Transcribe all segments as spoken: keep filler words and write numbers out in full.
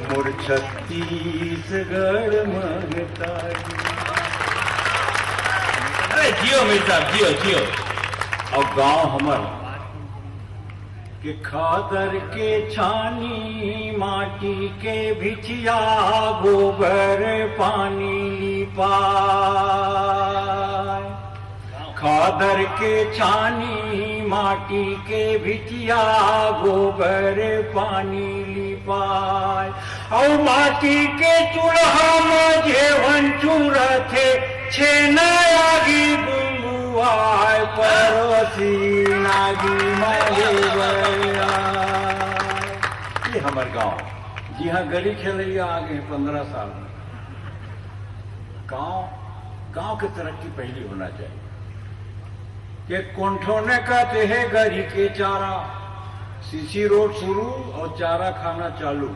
मोर छत्तीसगढ़ महतारी। अरे जियो मीर साहब, जियो, जियो। अउ गांव हमर के खादर के छानी, माटी के भिचिया, गोबर पानी लिपाय। खादर के छानी, माटी के भिचिया, गोबर पानी लिपाय। अउ माटी के चूल्हा म जेवन चूरथे, छेना आगी गुंगुआय, परोसी नागी मलेवया। ये हमर गांव, जिहां गली खेलैया आ गे पंद्रह साल में। गांव, गांव के तरक्की पहली होना चाहिए। के कोंठोने का तेहे गरी के चारा, सीसी रोड शुरू और चारा खाना चालू।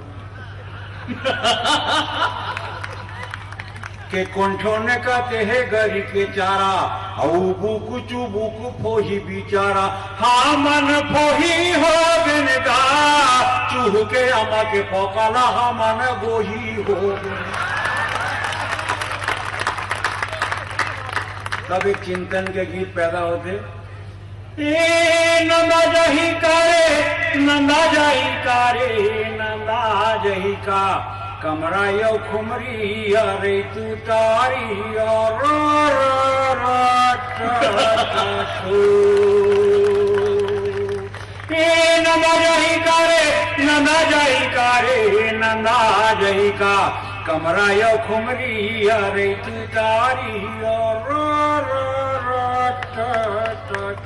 के कोंठोने का तेहे गरी के चारा, अउ बुकु चुबुकु फोही बिचारा। हमन फोही हो गेन गा, चूहू के अमा के फोकला हमन गोही हो गेन। तब एक चिंतन के गीत पैदा होथे। ए नंदा जाही का रे, नंदा जाही का रे, नंदा जाही का, कमरा यो खुमरी अरे तू तारी अर, अर, अर, अर, अर, अर। ए नंदा जाही का रे, नंदा जाही का रे, नंदा जाही का, कमरा यो खुमरी अरे तू तारी अर, अर, अर, अर, अर।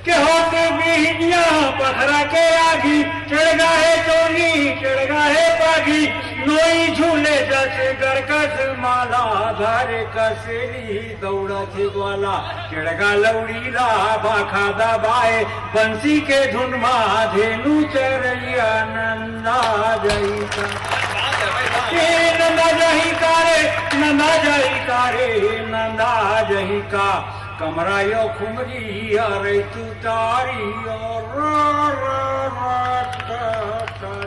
के होत बिहनिया पथरा के आगी, चढ़ गा हे चोली, चढ़ गा हे पागी, नोई झूले जस गरकस माला, धारे कसली दौड़त हे ग्वाला, चढ़ गा लौड़ी ला भाखा दबाए, बंसी के धुन मा धेनु चरैया नंदा जाही का। ए नंदा जाही का रे, नंदा जाही का रे, नंदा जाही का, कमरा यो खुमरी अरे तू तारी अर, अर, अर, अर, अर।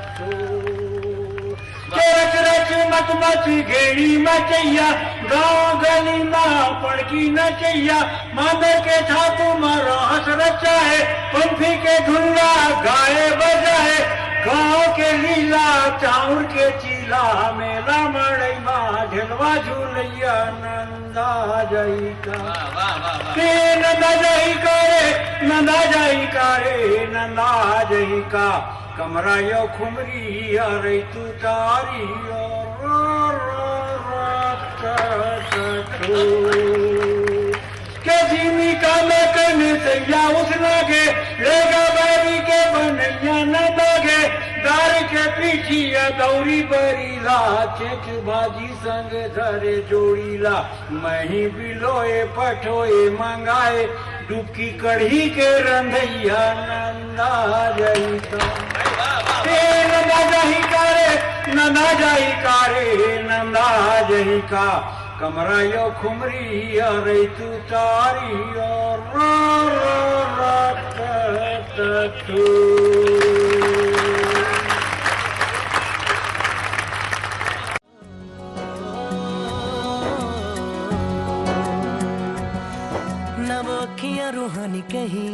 के रच रच मच मच गेड़ी मचैया, गांव गली मा पड़की नचैया, मांदर के छातू मा रहस रचाए, पंफी के धुन ला गाए बजाए, गांव के लीला चाउर के चीला, मेला मड़ई मा ढेलवा झूलैया नंदा जाही का। वाह, वाह, वाह, वाह। के नंदा जाही का रे, नंदा जाही का रे, नंदा जाही का, कमरा यो खुमरी अरे तू तारी अर, अर, अर, अर, अर। के जिमी का में कन सैया उसना गे, लेगा बैरी के बनैया न दागे, दार के पीछिया दौरी बरीला, चेच भाजी संग धरे जोड़ीला, मही बिलोए पठोए मंगाए, डुबकी कढ़ी के रंधैया नंदा जाही का। ए नंदा जाही का रे, नंदा जाही का रे, नंदा जाही का, कमरा यो खुमरी अरे तू तारी अर, अर, अर, अर, अर। नवखिया रूहानी कही।